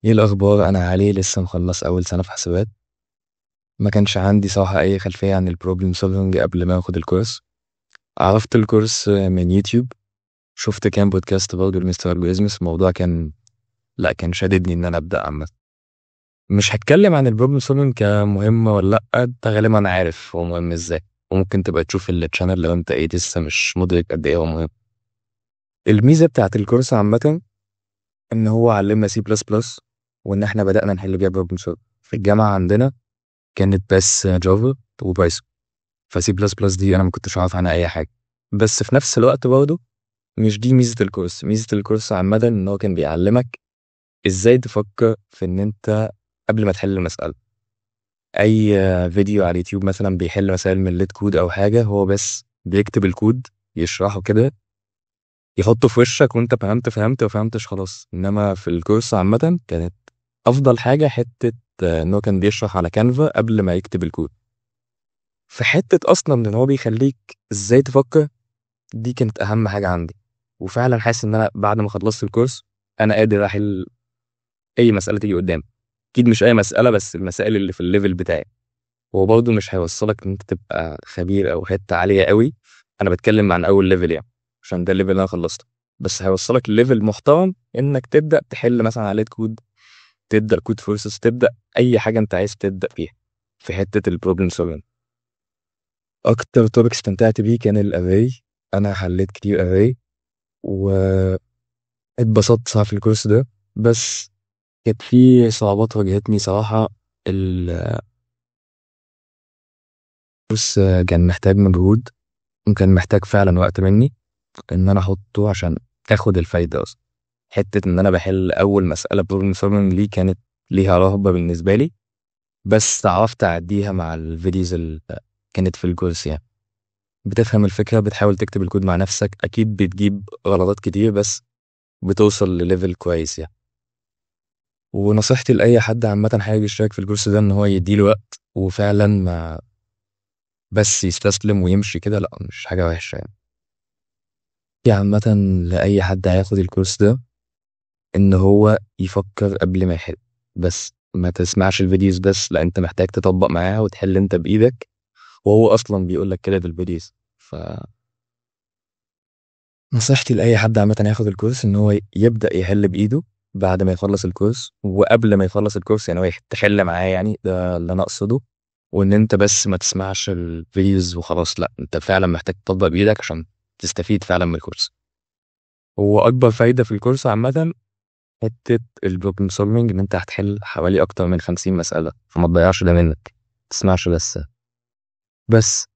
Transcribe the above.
ايه الاخبار؟ انا علي، لسه مخلص اول سنة في حسابات. ما كانش عندي صراحة اي خلفية عن ال problem solving قبل ما اخد الكورس. عرفت الكورس من يوتيوب، شفت كام بودكاست برضه لمستر Algorithms. الموضوع كان، لا، كان شاددني ان انا ابدا عامه. مش هتكلم عن ال problem solving كمهمه ولا لا، انت غالبا عارف هو مهم ازاي، وممكن تبقى تشوف ال channel لو انت ايه لسه مش مدرك قد ايه هو مهم. الميزة بتاعت الكورس عامة ان هو علمنا C++، وان احنا بدانا نحل بيها problem solving. في الجامعة عندنا كانت بس Java و Python، ف C++ دي انا ما كنتش عارف عنها اي حاجه. بس في نفس الوقت برضه مش دي ميزة الكورس. ميزة الكورس عامة ان هو كان بيعلمك ازاي تفكر في ان انت قبل ما تحل المساله. اي فيديو على اليوتيوب مثلا بيحل مسائل من LeetCode او حاجه، هو بس بيكتب الكود يشرحه كده، يحطه في وشك، وانت فهمت فهمت، ما فهمتش خلاص. انما في الكورس عامة كانت افضل حاجة حتة ان هو كان بيشرح على Canva قبل ما يكتب الكود. في حتة اصلا ان هو بيخليك ازاي تفكر، دي كانت اهم حاجة عندي. وفعلا حاسس ان انا بعد ما خلصت الكورس انا قادر احل اي مسالة تيجي قدامي. اكيد مش اي مساله، بس المسائل اللي في ال level بتاعي. هو برضه مش هيوصلك ان انت تبقى خبير او حتة عالية قوي، انا بتكلم عن اول level يعني، عشان ده ال level اللي انا خلصته. بس هيوصلك level محترم انك تبدا تحل مثلا على LeetCode، تبدا Codeforces، تبدا اي حاجة انت عايز تبدا فيها في حتة ال problem solving. اكتر topic استمتعت بيه كان ال array. انا حليت كتير array و اتبسطت صراحة في الكورس ده، بس كانت في صعوبات واجهتني صراحة. الكورس كان محتاج مجهود، وكان محتاج فعلا وقت مني ان انا احطه عشان اخد الفايدة اصلا. حتة ان انا بحل اول مسألة problem solving ليه كانت ليها رهبة بالنسبة لي، بس عرفت اعديها مع ال videos اللي كانت في الكورس. يعني بتفهم الفكرة، بتحاول تكتب الكود مع نفسك، اكيد بتجيب غلطات كتير بس بتوصل ل level كويس يعني. ونصيحتي لأي حد عامة حابب يشترك في الكورس ده إن هو يديله وقت، وفعلا ما بس يستسلم ويمشي كده، لأ، مش حاجة وحشة يعني. عامة لأي حد هياخد الكورس ده إن هو يفكر قبل ما يحل، بس ما تسمعش ال videos بس، لأ، أنت محتاج تطبق معاها وتحل أنت بإيدك، وهو أصلا بيقول لك كده في ال videos. ف نصيحتي لأي حد عامة ياخد الكورس إن هو يبدأ يحل بإيده بعد ما يخلص الكورس، وقبل ما يخلص الكورس يعني هو تحل معاه، يعني ده اللي أنا أقصده. وإن أنت بس ما تسمعش ال videos وخلاص، لأ، أنت فعلا محتاج تطبق بإيدك عشان تستفيد فعلا من الكورس. هو أكبر فايدة في الكورس عامة حتة ال problem solving، إن أنت هتحل حوالي أكتر من 50 مسألة، فما تضيعش ده منك، تسمعش بس.